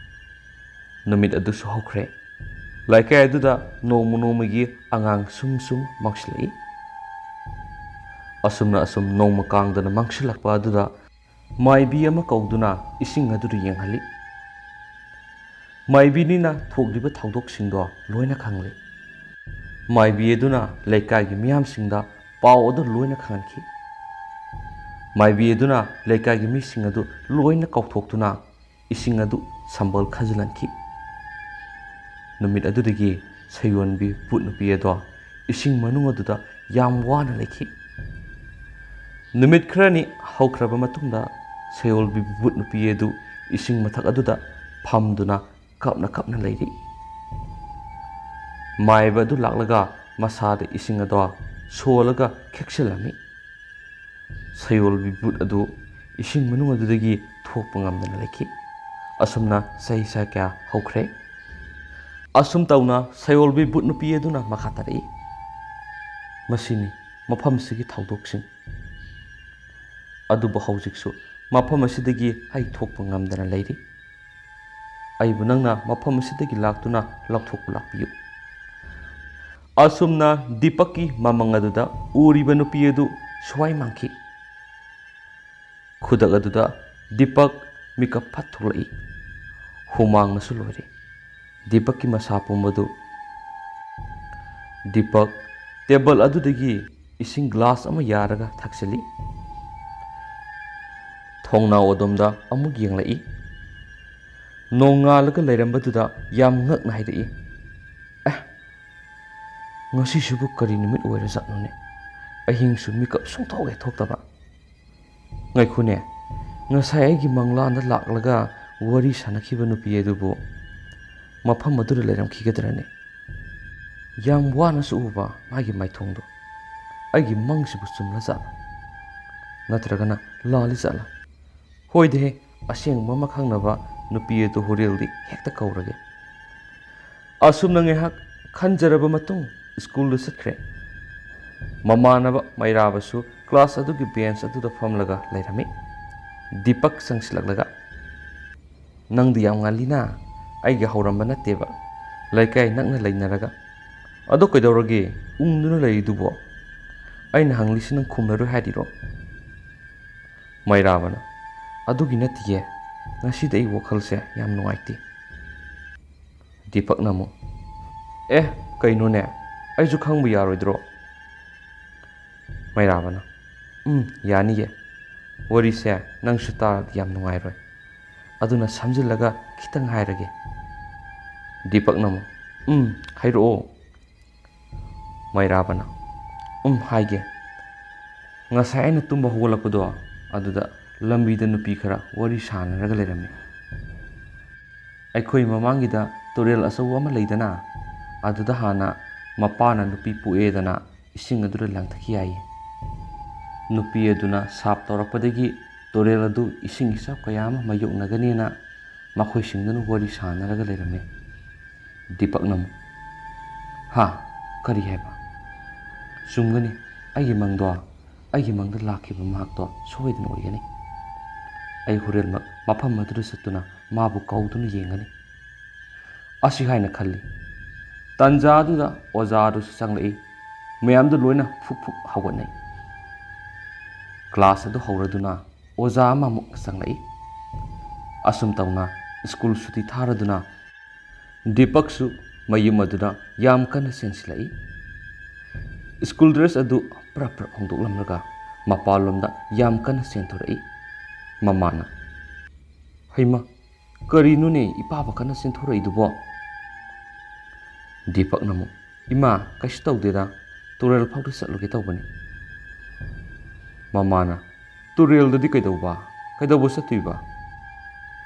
ꯅꯨꯃꯤꯠ ꯑꯗꯨꯁꯨ ꯍꯧꯈ꯭ꯔꯦ꯫ ꯂꯩꯀꯥꯏ ꯑꯗꯨꯗ ꯅꯣꯡꯃ ꯅꯣꯡꯃꯒꯤ ꯑꯉꯥꯡ ꯁꯨꯝ ꯁꯨꯝ ꯃꯥꯡꯁꯤꯜꯂꯛꯏ꯫ ꯑꯁꯨꯝꯅ ꯑꯁꯨꯝ ꯅꯣꯡꯃ ꯀꯥꯡꯗꯅ ꯃꯥꯡꯁꯤꯜꯂꯛꯄ ꯑꯗꯨꯗ ꯃꯥꯏꯕꯤ ꯑꯃ ꯀꯧꯗꯨꯅ ꯏꯁꯤꯡ ꯑꯗꯨꯗ ꯌꯦꯡꯍꯜꯂꯤ꯫ ꯃꯥꯏꯕꯤꯅꯤꯅ ꯊꯣꯛꯂꯤꯕ ꯊꯧꯗꯣꯛꯁꯤꯡꯗꯣ ꯂꯣꯏꯅ ꯈꯪꯂꯤ꯫ ꯃꯥꯏꯕꯤ ꯑꯗꯨꯅ ꯂꯩꯀꯥꯏꯒꯤ ꯃꯤꯌꯥꯝꯁꯤꯡꯗ ꯄꯥꯎ ꯑꯗꯨ ꯂꯣꯏꯅ ꯈꯪꯍꯟꯈꯤ꯫ ꯃꯥꯏꯕꯤ ꯑꯗꯨꯅ ꯂꯩꯀꯥꯏꯒꯤ ꯃꯤꯁꯤꯡ ꯑꯗꯨ ꯂꯣꯏꯅ ꯀꯧꯊꯣꯛꯇꯨꯅ ꯏꯁꯤꯡ ꯑꯗꯨ ꯁꯝꯕꯜ ꯈꯟꯖꯤꯜꯍꯟꯈꯤ꯫ ꯅꯨꯃꯤꯠ ꯑꯗꯨꯗꯒꯤ ꯁꯌꯣꯟꯕꯤ ꯚꯨꯠ ꯅꯨꯄꯤ ꯑꯗꯣ ꯏꯁꯤꯡ ꯃꯅꯨꯡ ꯑꯗꯨꯗ ꯌꯥꯝ ꯋꯥꯅ ꯂꯩꯈꯤ꯫ ꯅꯨꯃꯤꯠ ꯈꯔꯅꯤ ꯍꯧꯈ꯭ꯔꯕ ꯃꯇꯨꯡꯗ ꯁꯌꯣꯜꯕꯤ ꯚꯨꯠ ꯅꯨꯄꯤ ꯑꯗꯨ ꯏꯁꯤꯡ ꯃꯊꯛ ꯑꯗꯨꯗ ꯐꯝꯗꯨꯅ ꯀꯞꯅ ꯀꯞꯅ ꯂꯩꯔꯤ꯫ ꯃꯥꯏꯕ ꯑꯗꯨ ꯂꯥꯛꯂꯒ ꯃꯁꯥꯗ ꯏꯁꯤꯡ ꯑꯗꯣ ꯁꯣꯜꯂꯒ ꯈꯤꯛꯆꯤꯜꯂꯝꯃꯤ꯫ ꯁꯌꯣꯜꯕꯤ ꯚꯨꯠ ꯑꯗꯨ ꯏꯁꯤꯡ ꯃꯅꯨꯡ ꯑꯗꯨꯗꯒꯤ ꯊꯣꯛꯄ ꯉꯝꯗꯅ ꯂꯩꯈꯤ꯫ ꯑꯁꯨꯝꯅ ꯆꯍꯤ ꯆꯥ ꯀꯌꯥ ꯍꯧꯈ꯭ꯔꯦ꯫ ꯑꯁꯨꯝ ꯇꯧꯅ ꯁꯌꯣꯜꯕꯤ ꯚꯨꯠ ꯅꯨꯄꯤ ꯑꯗꯨꯅ ꯃꯈꯥ ꯇꯥꯔꯛꯏ, "ꯃꯁꯤꯅꯤ ꯃꯐꯝꯁꯤꯒꯤ ꯊꯧꯗꯣꯛꯁꯤꯡ꯫ ꯑꯗꯨꯕꯨ ꯍꯧꯖꯤꯛꯁꯨ ꯃꯐꯝ ꯑꯁꯤꯗꯒꯤ ꯑꯩ ꯊꯣꯛꯄ ꯉꯝꯗꯅ ꯂꯩꯔꯤ꯫ ꯑꯩꯕꯨ ꯅꯪꯅ ꯃꯐꯝ ꯑꯁꯤꯗꯒꯤ ꯂꯥꯛꯇꯨꯅ ꯂꯧꯊꯣꯛꯄ ꯂꯥꯛꯄꯤꯌꯨ"꯫ ꯑꯁꯨꯝꯅ ꯗꯤꯄꯛꯀꯤ ꯃꯃꯪ ꯑꯗꯨꯗ ꯎꯔꯤꯕ ꯅꯨꯄꯤ ꯑꯗꯨ ꯁ꯭ꯋꯥꯏ ꯃꯥꯡꯈꯤ꯫ ꯈꯨꯗꯛ ꯑꯗꯨꯗ ꯗꯤꯄꯛ ꯃꯤꯀꯞ ꯐꯠ ꯊꯣꯛꯂꯛꯏ꯫ ꯍꯨꯃꯥꯡꯅꯁꯨ ꯂꯣꯏꯔꯦ ꯗꯤꯄꯛꯀꯤ ꯃꯁꯥ ꯄꯨꯝꯕꯗꯨ꯫ ꯗꯤꯄꯛ ꯇꯦꯕꯜ ꯑꯗꯨꯗꯒꯤ ꯏꯁꯤꯡ ꯒ꯭ꯂꯥꯁ ꯑꯃ ꯌꯥꯔꯒ ꯊꯛꯆꯤꯜꯂꯤ꯫ ꯊꯣꯡꯅꯥꯎ ꯑꯗꯣꯝꯗ ꯑꯃꯨꯛ ꯌꯦꯡꯂꯛꯏ꯫ ꯅꯣꯡꯉꯥꯜꯂꯒ ꯂꯩꯔꯝꯕꯗꯨꯗ ꯌꯥꯝ ꯉꯛꯅ ꯍꯥꯏꯔꯛꯏ, "ꯑꯦ, ꯉꯁꯤꯁꯤꯕꯨ ꯀꯔꯤ ꯅꯨꯃꯤꯠ ꯑꯣꯏꯔꯖꯥꯠꯅꯣꯅꯦ? ꯑꯍꯤꯡꯁꯨ ꯃꯤꯀꯞ ꯁꯨꯡꯊꯣꯛ ꯍꯦꯛ ꯊꯣꯛꯇꯕ꯫ ꯉꯥꯏꯈꯣꯅꯦ, ꯉꯁꯥꯏ ꯑꯩꯒꯤ ꯃꯪꯂꯥꯟꯗ ꯂꯥꯛꯂꯒ ꯋꯥꯔꯤ ꯁꯥꯟꯅꯈꯤꯕ ꯅꯨꯄꯤ ꯑꯗꯨꯕꯨ ꯃꯐꯝ ꯑꯗꯨꯗ ꯂꯩꯔꯝꯈꯤꯒꯗ꯭ꯔꯅꯦ? ꯌꯥꯝ ꯋꯥꯅꯁꯨ ꯎꯕ ꯃꯥꯒꯤ ꯃꯥꯏꯊꯣꯡꯗꯣ꯫ ꯑꯩꯒꯤ ꯃꯪꯁꯤꯕꯨ ꯆꯨꯝꯂꯖꯥꯠꯂ? ꯅꯠꯇ꯭ꯔꯒꯅ ꯂꯥꯜꯂꯤꯖꯥꯠꯂ? ꯍꯣꯏꯗꯍꯦ, ꯑꯁꯦꯡꯕ ꯑꯃ ꯈꯪꯅꯕ ꯅꯨꯄꯤ ꯑꯗꯨ ꯍꯣꯔꯦꯜꯗꯤ ꯍꯦꯛꯇ ꯀꯧꯔꯒꯦ"꯫ ꯑꯁꯨꯝꯅ ꯉꯥꯏꯍꯥꯛ ꯈꯟꯖꯔꯕ ꯃꯇꯨꯡ ꯁ꯭ꯀꯨꯜꯗ ꯆꯠꯈ꯭ꯔꯦ꯫ ꯃꯃꯥꯟꯅꯕ ꯃꯩꯔꯥꯕꯁꯨ ꯀ꯭ꯂꯥꯁ ꯑꯗꯨꯒꯤ ꯕꯦꯟꯆ ꯑꯗꯨꯗ ꯐꯝꯂꯒ ꯂꯩꯔꯝꯃꯤ꯫ ꯗꯤꯄꯛ ꯆꯪꯁꯤꯜꯂꯛꯂꯒ, "ꯅꯪꯗꯤ ꯌꯥꯝ ꯉꯜꯂꯤꯅ, ꯑꯩꯒ ꯍꯧꯔꯝꯕ ꯅꯠꯇꯦꯕ, ꯂꯩꯀꯥꯏ ꯅꯛꯅ ꯂꯩꯅꯔꯒ꯫ ꯑꯗꯣ ꯀꯩꯗꯧꯔꯒꯦ ꯎꯪꯗꯨꯅ ꯂꯩꯔꯤꯗꯨꯕꯣ? ꯑꯩꯅ ꯍꯪꯂꯤꯁꯤ ꯅꯪ ꯈꯨꯝꯂꯔꯣꯏ ꯍꯥꯏꯔꯤꯔꯣ?" ꯃꯩꯔꯥꯕꯅ, "ꯑꯗꯨꯒꯤ ꯅꯠꯇꯤꯌꯦ, ꯉꯁꯤꯗꯤ ꯑꯩ ꯋꯥꯈꯜꯁꯦ ꯌꯥꯝ ꯅꯨꯡꯉꯥꯏꯇꯦ"꯫ ꯗꯤꯄꯛꯅ ꯑꯃꯨꯛ, "ꯑꯦ, ꯀꯩꯅꯣꯅꯦ, ꯑꯩꯁꯨ ꯈꯪꯕ ꯌꯥꯔꯣꯏꯗ꯭ꯔꯣ?" ꯃꯩꯔꯥꯕꯅ, "ꯎꯝ, ꯌꯥꯅꯤꯌꯦ꯫ ꯋꯥꯔꯤꯁꯦ ꯅꯪꯁꯨ ꯇꯥꯔꯗꯤ ꯌꯥꯝ ꯅꯨꯡꯉꯥꯏꯔꯣꯏ꯫ ꯑꯗꯨꯅ ꯁꯝꯖꯤꯜꯂꯒ ꯈꯤꯇꯪ ꯍꯥꯏꯔꯒꯦ"꯫ ꯗꯤꯄꯛꯅ ꯑꯃꯨꯛ, "ꯎꯝ, ꯍꯥꯏꯔꯛꯑꯣ"꯫ ꯃꯩꯔꯥꯕꯅ, "ꯎꯝ, ꯍꯥꯏꯒꯦ꯫ ꯉꯁꯥꯏ ꯑꯩꯅ ꯇꯨꯝꯕ ꯍꯧꯒꯠꯂꯛꯄꯗꯣ, ꯑꯗꯨꯗ ꯂꯝꯕꯤꯗ ꯅꯨꯄꯤ ꯈꯔ ꯋꯥꯔꯤ ꯁꯥꯟꯅꯔꯒ ꯂꯩꯔꯝꯃꯤ"꯫ ꯑꯩꯈꯣꯏ ꯃꯃꯥꯡꯒꯤꯗ ꯇꯨꯔꯦꯜ ꯑꯆꯧꯕ ꯑꯃ ꯂꯩꯗꯅ, ꯑꯗꯨꯗ ꯍꯥꯟꯅ ꯃꯄꯥꯅ ꯅꯨꯄꯤ ꯄꯣꯛꯑꯦꯗꯅ ꯏꯁꯤꯡ ꯑꯗꯨꯗ ꯂꯪꯊꯈꯤ ꯍꯥꯏꯌꯦ꯫ ꯅꯨꯄꯤ ꯑꯗꯨꯅ ꯁꯥꯞ ꯇꯧꯔꯛꯄꯗꯒꯤ ꯇꯨꯔꯦꯜ ꯑꯗꯨ ꯏꯁꯤꯡ ꯏꯆꯥꯎ ꯀꯌꯥ ꯑꯃ ꯃꯥꯌꯣꯛꯅꯒꯅꯦꯅ ꯃꯈꯣꯏꯁꯤꯡꯗꯨꯅ ꯋꯥꯔꯤ ꯁꯥꯟꯅꯔꯒ ꯂꯩꯔꯝꯃꯤ꯫ ꯗꯤꯄꯛꯅ ꯑꯃꯨꯛ, "ꯍꯥ? ꯀꯔꯤ ꯍꯥꯏꯕ?" "ꯆꯨꯝꯒꯅꯤ, ꯑꯩꯒꯤ ꯃꯪꯗꯣ, ꯑꯩꯒꯤ ꯃꯪꯗ ꯂꯥꯛꯈꯤꯕ ꯃꯍꯥꯛꯇꯣ ꯁꯣꯏꯗꯅ ꯑꯣꯏꯒꯅꯤ꯫ ꯑꯩ ꯍꯣꯔꯦꯟꯃꯛ ꯃꯐꯝ ꯑꯗꯨꯗ ꯆꯠꯇꯨꯅ ꯃꯥꯕꯨ ꯀꯧꯗꯨꯅ ꯌꯦꯡꯒꯅꯤ" ꯑꯁꯤ ꯍꯥꯏꯅ ꯈꯜꯂꯤ꯫ ꯇꯟꯖꯥ ꯑꯗꯨꯗ ꯑꯣꯖꯥ ꯑꯗꯨꯁꯨ ꯆꯪꯂꯛꯏ꯫ ꯃꯌꯥꯝꯗꯨ ꯂꯣꯏꯅ ꯐꯨꯛ ꯐꯨꯛ ꯍꯧꯒꯠꯅꯩ꯫ ꯀ꯭ꯂꯥꯁ ꯑꯗꯨ ꯍꯧꯔꯗꯨꯅ ꯑꯣꯖꯥ ꯑꯃꯃꯨꯛ ꯆꯪꯂꯛꯏ꯫ ꯑꯁꯨꯝ ꯇꯧꯅ ꯁ꯭ꯀꯨꯜ ꯁꯨꯇꯤ ꯊꯥꯔꯗꯨꯅ ꯗꯤꯄꯛꯁꯨ ꯃꯌꯨꯝ ꯑꯗꯨꯗ ꯌꯥꯝ ꯀꯟꯅ ꯆꯦꯟꯁꯤꯜꯂꯛꯏ꯫ ꯁ꯭ꯀꯨꯜ ꯗ꯭ꯔꯦꯁ ꯑꯗꯨ ꯄ꯭ꯔꯞ ꯄ꯭ꯔꯞ ꯍꯣꯡꯗꯣꯛꯂꯝꯂꯒ ꯃꯄꯥꯟꯂꯣꯝꯗ ꯌꯥꯝ ꯀꯟꯅ ꯆꯦꯟꯊꯣꯔꯛꯏ꯫ ꯃꯃꯥꯅ, "ꯍꯩꯃ, ꯀꯔꯤꯅꯣꯅꯦ ꯏꯄꯥ ꯄꯥꯈꯠꯅ ꯆꯦꯟꯊꯣꯔꯛꯏꯗꯨꯕꯣ?" ꯗꯤꯄꯛꯅ ꯑꯃꯨꯛ, "ꯏꯃꯥ, ꯀꯩꯁꯨ ꯇꯧꯗꯦꯗ, ꯇꯨꯔꯦꯜ ꯐꯥꯎꯗ ꯆꯠꯂꯨꯒꯦ ꯇꯧꯕꯅꯤ꯫" ꯃꯃꯥꯅ, "ꯇꯨꯔꯦꯜꯗꯗꯤ ꯀꯩꯗꯧꯕ? ꯀꯩꯗꯧꯕ ꯆꯠꯇꯣꯏꯕ?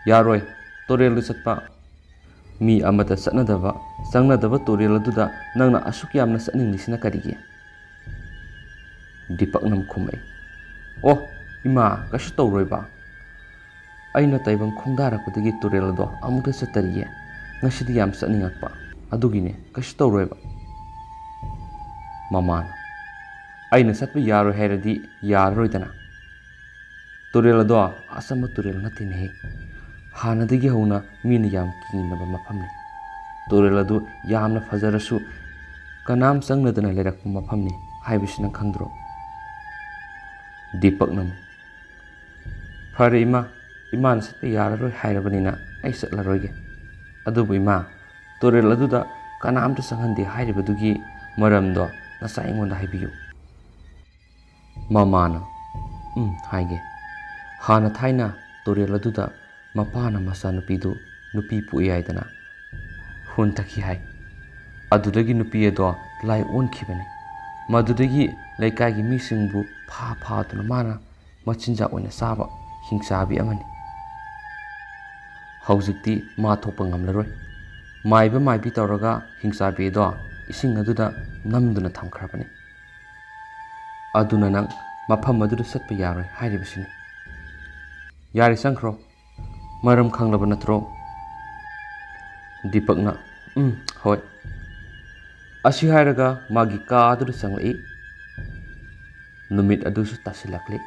ꯌꯥꯔꯣꯏ, ꯇꯨꯔꯦꯜꯗ ꯆꯠꯄ꯫ ꯃꯤ ꯑꯃꯠꯇ ꯆꯠꯅꯗꯕ, ꯆꯪꯅꯗꯕ ꯇꯨꯔꯦꯜ ꯑꯗꯨꯗ ꯅꯪꯅ ꯑꯁꯨꯛ ꯌꯥꯝꯅ ꯆꯠꯅꯤꯡꯂꯤꯁꯤꯅ ꯀꯔꯤꯒꯤ?" ꯗꯤꯄꯛꯅ ꯑꯃꯨꯛ ꯈꯨꯝꯃꯛꯏ, "ꯑꯣ, ꯏꯃꯥ, ꯀꯩꯁꯨ ꯇꯧꯔꯣꯏꯕ꯫ ꯑꯩꯅ ꯇꯥꯏꯕꯪ ꯈꯣꯡꯗꯥꯔꯛꯄꯗꯒꯤ ꯇꯨꯔꯦꯜ ꯑꯗꯣ ꯑꯃꯨꯛꯇ ꯆꯠꯇꯔꯤꯌꯦ꯫ ꯉꯁꯤꯗꯤ ꯌꯥꯝ ꯆꯠꯅꯤꯡꯉꯛꯄ꯫ ꯑꯗꯨꯒꯤꯅꯦ, ꯀꯩꯁꯨ ꯇꯧꯔꯣꯏꯕ꯫" ꯃꯃꯥꯅ, "ꯑꯩꯅ ꯆꯠꯄ ꯌꯥꯔꯣꯏ ꯍꯥꯏꯔꯗꯤ ꯌꯥꯔꯔꯣꯏꯗꯅ꯫ ꯇꯨꯔꯦꯜ ꯑꯗꯣ ꯑꯆꯝꯕ ꯇꯨꯔꯦꯜ ꯅꯠꯇꯦꯅꯦꯍꯦ꯫ ꯍꯥꯟꯅꯗꯒꯤ ꯍꯧꯅ ꯃꯤꯅ ꯌꯥꯝ ꯀꯤꯅꯕ ꯃꯐꯝꯅꯤ꯫ ꯇꯨꯔꯦꯜ ꯑꯗꯨ ꯌꯥꯝꯅ ꯐꯖꯔꯁꯨ ꯀꯅꯥꯝ ꯆꯪꯅꯗꯅ ꯂꯩꯔꯛꯄ ꯃꯐꯝꯅꯤ ꯍꯥꯏꯕꯁꯤ ꯅꯪ ꯈꯪꯗ꯭ꯔꯣ?" ꯗꯤꯄꯛꯅ ꯑꯃꯨꯛ, "ꯐꯔꯦ ꯏꯃꯥ, ꯏꯃꯥꯅ ꯆꯠꯄ ꯌꯥꯔꯔꯣꯏ ꯍꯥꯏꯔꯕꯅꯤꯅ ꯑꯩ ꯆꯠꯂꯔꯣꯏꯒꯦ꯫ ꯑꯗꯨꯕꯨ ꯏꯃꯥ, ꯇꯨꯔꯦꯜ ꯑꯗꯨꯗ ꯀꯅꯥꯝꯇ ꯆꯪꯍꯟꯗꯦ ꯍꯥꯏꯔꯤꯕꯗꯨꯒꯤ ꯃꯔꯝꯗꯣ ꯅꯆꯥ ꯑꯩꯉꯣꯟꯗ ꯍꯥꯏꯕꯤꯌꯨ꯫" ꯃꯃꯥꯅ, "ꯎꯝ, ꯍꯥꯏꯒꯦ꯫ ꯍꯥꯟꯅ ꯊꯥꯏꯅ ꯇꯨꯔꯦꯜ ꯑꯗꯨꯗ ꯃꯄꯥꯅ ꯃꯆꯥꯅꯨꯄꯤꯗꯨ ꯅꯨꯄꯤ ꯄꯣꯛꯏ ꯍꯥꯏꯗꯅ ꯍꯨꯟꯊꯈꯤ ꯍꯥꯏ꯫ ꯑꯗꯨꯗꯒꯤ ꯅꯨꯄꯤ ꯑꯗꯣ ꯂꯥꯏ ꯑꯣꯟꯈꯤꯕꯅꯤ꯫ ꯃꯗꯨꯗꯒꯤ ꯂꯩꯀꯥꯏꯒꯤ ꯃꯤꯁꯤꯡꯕꯨ ꯐꯥ ꯐꯥꯗꯨꯅ ꯃꯥꯅ ꯃꯆꯤꯟꯖꯥꯛ ꯑꯣꯏꯅ ꯆꯥꯕ ꯍꯤꯡꯆꯥꯕꯤ ꯑꯃꯅꯤ꯫" ꯍꯧꯖꯤꯛꯇꯤ ꯃꯥ ꯊꯣꯛꯄ ꯉꯝꯂꯔꯣꯏ꯫ ꯃꯥꯏꯕ ꯃꯥꯏꯕꯤ ꯇꯧꯔꯒ ꯍꯤꯡꯆꯥꯕꯤꯗꯣ ꯏꯁꯤꯡ ꯑꯗꯨꯗ ꯅꯝꯗꯨꯅ ꯊꯝꯈ꯭ꯔꯕꯅꯤ꯫ ꯑꯗꯨꯅ ꯅꯪ ꯃꯐꯝ ꯑꯗꯨꯗ ꯆꯠꯄ ꯌꯥꯔꯣꯏ ꯍꯥꯏꯔꯤꯕꯁꯤꯅꯤ꯫ ꯌꯥꯔꯦ, ꯆꯪꯈ꯭ꯔꯣ꯫ ꯃꯔꯝ ꯈꯪꯂꯕ ꯅꯠꯇ꯭ꯔꯣ? ꯗꯤꯄꯛꯅ, "ꯎꯝ, ꯍꯣꯏ"꯫ ꯑꯁꯤ ꯍꯥꯏꯔꯒ ꯃꯥꯒꯤ ꯀꯥ ꯑꯗꯨꯗ ꯆꯪꯂꯛꯏ꯫ ꯅꯨꯃꯤꯠ ꯑꯗꯨꯁꯨ ꯇꯥꯁꯤꯜꯂꯛꯂꯤ꯫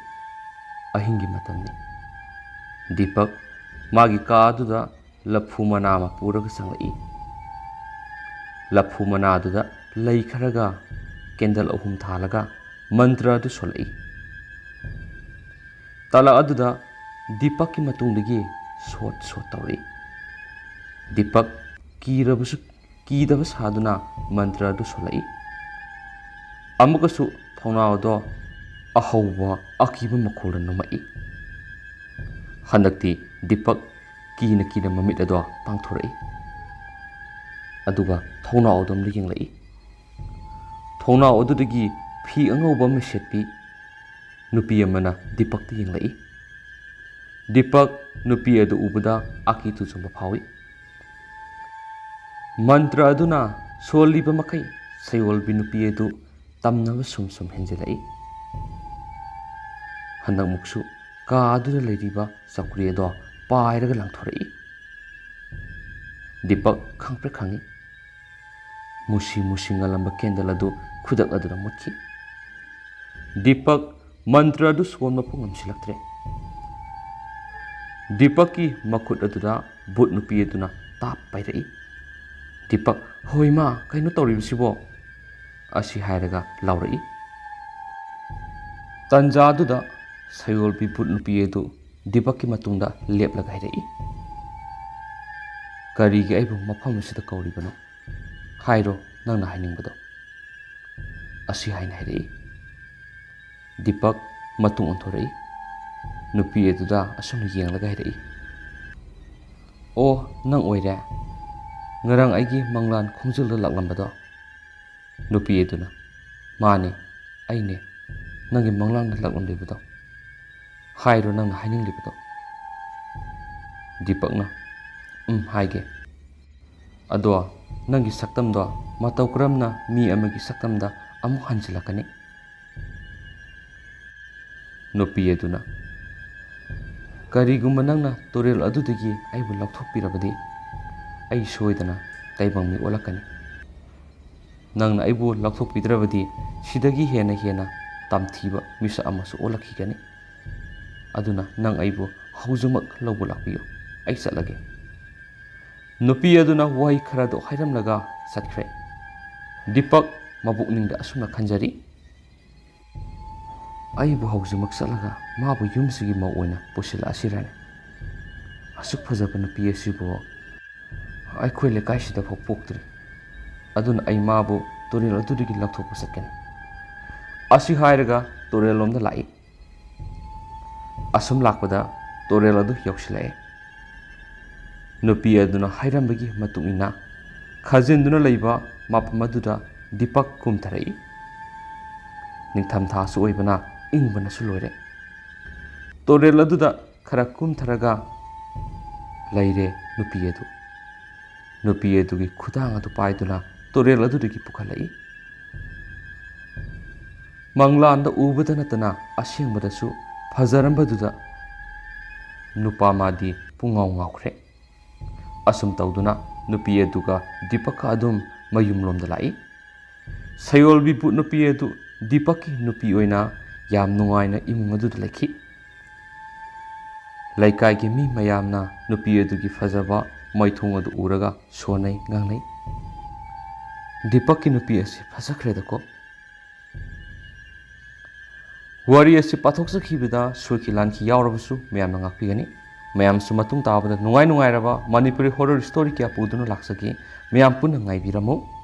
ꯑꯍꯤꯡꯒꯤ ꯃꯇꯝꯅꯤ꯫ ꯗꯤꯄꯛ ꯃꯥꯒꯤ ꯀꯥ ꯑꯗꯨꯗ ꯂꯐꯨ ꯃꯅꯥ ꯑꯃ ꯄꯨꯔꯒ ꯆꯪꯂꯛꯏ꯫ ꯂꯐꯨ ꯃꯅꯥꯗꯨꯗ ꯂꯩ ꯈꯔꯒ ꯀꯦꯟꯗꯜ ꯑꯍꯨꯝ ꯊꯥꯜꯂꯒ ꯃꯟꯇ꯭ꯔ ꯑꯗꯨ ꯁꯣꯜꯂꯛꯏ꯫ ꯇꯥꯂꯛ ꯑꯗꯨꯗ ꯗꯤꯄꯛꯀꯤ ꯃꯇꯨꯡꯗꯒꯤ ꯁꯣꯠ ꯁꯣꯠ ꯇꯧꯔꯛꯏ꯫ ꯗꯤꯄꯛ ꯀꯤꯔꯕꯁꯨ ꯀꯤꯗꯕ ꯁꯥꯗꯨꯅ ꯃꯟꯇ꯭ꯔ ꯑꯗꯨ ꯁꯣꯜꯂꯛꯏ꯫ ꯑꯃꯨꯛꯀꯁꯨ ꯊꯣꯡꯅꯥꯎ ꯑꯗꯣ ꯑꯍꯧꯕ ꯑꯀꯤꯕ ꯃꯈꯣꯜꯅ ꯅꯨꯝꯃꯛꯏ꯫ ꯍꯟꯗꯛꯇꯤ ꯗꯤꯄꯛ ꯀꯤꯅ ꯀꯤꯅ ꯃꯃꯤꯠ ꯑꯗꯣ ꯄꯥꯡꯊꯣꯔꯛꯏ꯫ ꯑꯗꯨꯒ ꯊꯣꯡꯅꯥꯎ ꯑꯗꯣꯝꯗ ꯌꯦꯡꯂꯛꯏ꯫ ꯊꯣꯡꯅꯥꯎ ꯑꯗꯨꯗꯒꯤ ꯐꯤ ꯑꯉꯧꯕ ꯑꯃ ꯁꯦꯠꯄꯤ ꯅꯨꯄꯤ ꯑꯃꯅ ꯗꯤꯄꯛꯇ ꯌꯦꯡꯂꯛꯏ꯫ ꯗꯤꯄꯛ ꯅꯨꯄꯤ ꯑꯗꯨ ꯎꯕꯗ ꯑꯀꯤ ꯇꯨꯖꯨꯡꯕ ꯐꯥꯎꯏ꯫ ꯃꯟꯇ꯭ꯔ ꯑꯗꯨꯅ ꯁꯣꯜꯂꯤꯕ ꯃꯈꯩ ꯁꯌꯣꯜꯕꯤ ꯅꯨꯄꯤ ꯑꯗꯨ ꯇꯝꯅꯕ ꯁꯨꯝ ꯁꯨꯝ ꯍꯦꯟꯖꯤꯜꯂꯛꯏ꯫ ꯍꯟꯗꯛꯃꯨꯛꯁꯨ ꯀꯥ ꯑꯗꯨꯗ ꯂꯩꯔꯤꯕ ꯆꯧꯀ꯭ꯔꯤ ꯑꯗꯣ ꯄꯥꯏꯔꯒ ꯂꯥꯡꯊꯣꯔꯛꯏ꯫ ꯗꯤꯄꯛ ꯈꯪꯄ꯭ꯔꯦꯛ ꯈꯪꯏ꯫ ꯃꯨꯁꯤ ꯃꯨꯁꯤ ꯉꯜꯂꯝꯕ ꯀꯦꯟꯗꯜ ꯑꯗꯨ ꯈꯨꯗꯛ ꯑꯗꯨꯗ ꯃꯨꯠꯈꯤ꯫ ꯗꯤꯄꯛ ꯃꯟꯇ꯭ꯔ ꯑꯗꯨ ꯁꯣꯟꯕ ꯐꯥꯎ ꯉꯝꯁꯤꯜꯂꯛꯇ꯭ꯔꯦ꯫ ꯗꯤꯄꯛꯀꯤ ꯃꯈꯨꯠ ꯑꯗꯨꯗ ꯚꯨꯠ ꯅꯨꯄꯤ ꯑꯗꯨꯅ ꯇꯥꯞ ꯄꯥꯏꯔꯛꯏ꯫ ꯗꯤꯄꯛ, "ꯍꯣꯏ ꯃꯥ, ꯀꯩꯅꯣ ꯇꯧꯔꯤꯕꯁꯤꯕꯣ?" ꯑꯁꯤ ꯍꯥꯏꯔꯒ ꯂꯥꯎꯔꯛꯏ꯫ ꯇꯟꯖꯥ ꯑꯗꯨꯗ ꯁꯌꯣꯜꯕꯤ ꯚꯨꯠ ꯅꯨꯄꯤ ꯑꯗꯨ ꯗꯤꯄꯛꯀꯤ ꯃꯇꯨꯡꯗ ꯂꯦꯞꯂꯒ ꯍꯥꯏꯔꯛꯏ, "ꯀꯔꯤꯒꯤ ꯑꯩꯕꯨ ꯃꯐꯝ ꯑꯁꯤꯗ ꯀꯧꯔꯤꯕꯅꯣ? ꯍꯥꯏꯔꯣ ꯅꯪꯅ ꯍꯥꯏꯅꯤꯡꯕꯗꯣ"꯫ ꯑꯁꯤ ꯍꯥꯏꯅ ꯍꯥꯏꯔꯛꯏ꯫ ꯗꯤꯄꯛ ꯃꯇꯨꯡ ꯑꯣꯟꯊꯣꯔꯛꯏ꯫ ꯅꯨꯄꯤ ꯑꯗꯨꯗ ꯑꯁꯨꯝꯅ ꯌꯦꯡꯂꯒ ꯍꯥꯏꯔꯛꯏ, "ꯑꯣ, ꯅꯪ ꯑꯣꯏꯔꯦ? ꯉꯔꯥꯡ ꯑꯩꯒꯤ ꯃꯪꯂꯥꯟ ꯈꯣꯡꯖꯦꯜꯗ ꯂꯥꯛꯂꯝꯕꯗꯣ?" ꯅꯨꯄꯤ ꯑꯗꯨꯅ, "ꯃꯥꯅꯦ, ꯑꯩꯅꯦ꯫ ꯅꯪꯒꯤ ꯃꯪꯂꯥꯟꯗ ꯂꯥꯛꯂꯝꯂꯤꯕꯗꯣ? ꯍꯥꯏꯔꯣ ꯅꯪꯅ ꯍꯥꯏꯅꯤꯡꯂꯤꯕꯗꯣ"꯫ ꯗꯤꯄꯛꯅ, "ꯎꯝ" ꯍꯥꯏꯒꯦ꯫ "ꯑꯗꯣ ꯅꯪꯒꯤ ꯁꯛꯇꯝꯗꯣ ꯃꯇꯧ ꯀꯔꯝꯅ ꯃꯤ ꯑꯃꯒꯤ ꯁꯛꯇꯝꯗ ꯑꯃꯨꯛ ꯍꯟꯖꯤꯜꯂꯛꯀꯅꯤ?" ꯅꯨꯄꯤ ꯑꯗꯨꯅ, "ꯀꯔꯤꯒꯨꯝꯕ ꯅꯪꯅ ꯇꯨꯔꯦꯜ ꯑꯗꯨꯗꯒꯤ ꯑꯩꯕꯨ ꯂꯧꯊꯣꯛꯄꯤꯔꯕꯗꯤ, ꯑꯩ ꯁꯣꯏꯗꯅ ꯇꯥꯏꯕꯪ ꯃꯤ ꯑꯣꯜꯂꯛꯀꯅꯤ꯫ ꯅꯪꯅ ꯑꯩꯕꯨ ꯂꯧꯊꯣꯛꯄꯤꯗ꯭ꯔꯕꯗꯤ, ꯁꯤꯗꯒꯤ ꯍꯦꯟꯅ ꯍꯦꯟꯅ ꯇꯝꯊꯤꯕ ꯃꯤꯁꯛ ꯑꯃꯁꯨ ꯑꯣꯜꯂꯛꯈꯤꯒꯅꯤ꯫ ꯑꯗꯨꯅ ꯅꯪ ꯑꯩꯕꯨ ꯍꯧꯖꯤꯛꯃꯛ ꯂꯧꯕ ꯂꯥꯛꯄꯤꯌꯨ꯫ ꯑꯩ ꯆꯠꯂꯒꯦ"꯫ ꯅꯨꯄꯤ ꯑꯗꯨꯅ ꯋꯥꯍꯩ ꯈꯔꯗꯨ ꯍꯥꯏꯔꯝꯂꯒ ꯆꯠꯈ꯭ꯔꯦ꯫ ꯗꯤꯄꯛ ꯃꯄꯨꯛꯅꯤꯡꯗ ꯑꯁꯨꯝꯅ ꯈꯟꯖꯔꯤ, "ꯑꯩꯕꯨ ꯍꯧꯖꯤꯛꯃꯛ ꯆꯠꯂꯒ ꯃꯥꯕꯨ ꯌꯨꯝꯁꯤꯒꯤ ꯃꯧ ꯑꯣꯏꯅ ꯄꯨꯁꯤꯜꯂꯛꯑꯁꯤꯔꯅꯦ? ꯑꯁꯨꯛ ꯐꯖꯕ ꯅꯨꯄꯤ ꯑꯁꯤꯕꯨ ꯑꯩꯈꯣꯏ ꯂꯩꯀꯥꯏꯁꯤꯗ ꯐꯥꯎ ꯄꯣꯛꯇ꯭ꯔꯤ꯫ ꯑꯗꯨꯅ ꯑꯩ ꯃꯥꯕꯨ ꯇꯨꯔꯦꯜ ꯑꯗꯨꯗꯒꯤ ꯂꯧꯊꯣꯛꯄ ꯆꯠꯀꯅꯤ"꯫ ꯑꯁꯤ ꯍꯥꯏꯔꯒ ꯇꯨꯔꯦꯜ ꯂꯣꯝꯗ ꯂꯥꯛꯏ꯫ ꯑꯁꯨꯝ ꯂꯥꯛꯄꯗ ꯇꯨꯔꯦꯜ ꯑꯗꯨ ꯌꯧꯁꯤꯜꯂꯛꯑꯦ꯫ ꯅꯨꯄꯤ ꯑꯗꯨꯅ ꯍꯥꯏꯔꯝꯕꯒꯤ ꯃꯇꯨꯡ ꯏꯟꯅ ꯈꯥꯖꯤꯟꯗꯨꯅ ꯂꯩꯕ ꯃꯐꯝ ꯑꯗꯨꯗ ꯗꯤꯄꯛ ꯀꯨꯝꯊꯔꯛꯏ꯫ ꯅꯤꯡꯊꯝꯊꯥꯁꯨ ꯑꯣꯏꯕꯅ ꯏꯪꯕꯅꯁꯨ ꯂꯣꯏꯔꯦ꯫ ꯇꯨꯔꯦꯜ ꯑꯗꯨꯗ ꯈꯔ ꯀꯨꯝꯊꯔꯒ ꯂꯩꯔꯦ ꯅꯨꯄꯤ ꯑꯗꯨ꯫ ꯅꯨꯄꯤ ꯑꯗꯨꯒꯤ ꯈꯨꯗꯥꯡ ꯑꯗꯨ ꯄꯥꯏꯗꯨꯅ ꯇꯨꯔꯦꯜ ꯑꯗꯨꯗꯒꯤ ꯄꯨꯈꯠꯂꯛꯏ꯫ ꯃꯪꯂꯥꯟꯗ ꯎꯕꯗ ꯅꯠꯇꯅ ꯑꯁꯦꯡꯕꯗꯁꯨ ꯐꯖꯔꯝꯕꯗꯨꯗ ꯅꯨꯄꯥ ꯃꯥꯗꯤ ꯄꯨꯡꯉꯥꯎ ꯉꯥꯎꯈ꯭ꯔꯦ꯫ ꯑꯁꯨꯝ ꯇꯧꯗꯨꯅ ꯅꯨꯄꯤ ꯑꯗꯨꯒ ꯗꯤꯄꯛꯀ ꯑꯗꯨꯝ ꯃꯌꯨꯝꯂꯣꯝꯗ ꯂꯥꯛꯏ꯫ ꯁꯌꯣꯜꯕꯤꯕꯨ ꯅꯨꯄꯤ ꯑꯗꯨ ꯗꯤꯄꯛꯀꯤ ꯅꯨꯄꯤ ꯑꯣꯏꯅ ꯌꯥꯝ ꯅꯨꯡꯉꯥꯏꯅ ꯏꯃꯨꯡ ꯑꯗꯨꯗ ꯂꯩꯈꯤ꯫ ꯂꯩꯀꯥꯏꯒꯤ ꯃꯤ ꯃꯌꯥꯝꯅ ꯅꯨꯄꯤ ꯑꯗꯨꯒꯤ ꯐꯖꯕ ꯃꯥꯏꯊꯣꯡ ꯑꯗꯨ ꯎꯔꯒ ꯁꯣꯟꯅꯩ ꯉꯥꯡꯅꯩ꯫ "ꯗꯤꯄꯛꯀꯤ ꯅꯨꯄꯤ ꯑꯁꯤ ꯐꯖꯈ꯭ꯔꯦꯗꯀꯣ"꯫ ꯋꯥꯔꯤ ꯑꯁꯤ ꯄꯥꯊꯣꯛꯆꯈꯤꯕꯗ ꯁꯣꯏꯈꯤ ꯂꯥꯟꯈꯤ ꯌꯥꯎꯔꯕꯁꯨ ꯃꯌꯥꯝꯅ ꯉꯥꯛꯄꯤꯒꯅꯤ꯫ ꯃꯌꯥꯝꯁꯨ ꯃꯇꯨꯡ ꯇꯥꯕꯗ ꯅꯨꯡꯉꯥꯏ ꯅꯨꯡꯉꯥꯏꯔꯕ ꯃꯅꯤꯄꯨꯔꯤ horror story ꯀꯌꯥ ꯄꯨꯗꯨꯅ ꯂꯥꯛꯆꯒꯦ꯫ ꯃꯌꯥꯝ ꯄꯨꯟꯅ ꯉꯥꯏꯕꯤꯔꯝꯃꯨ꯫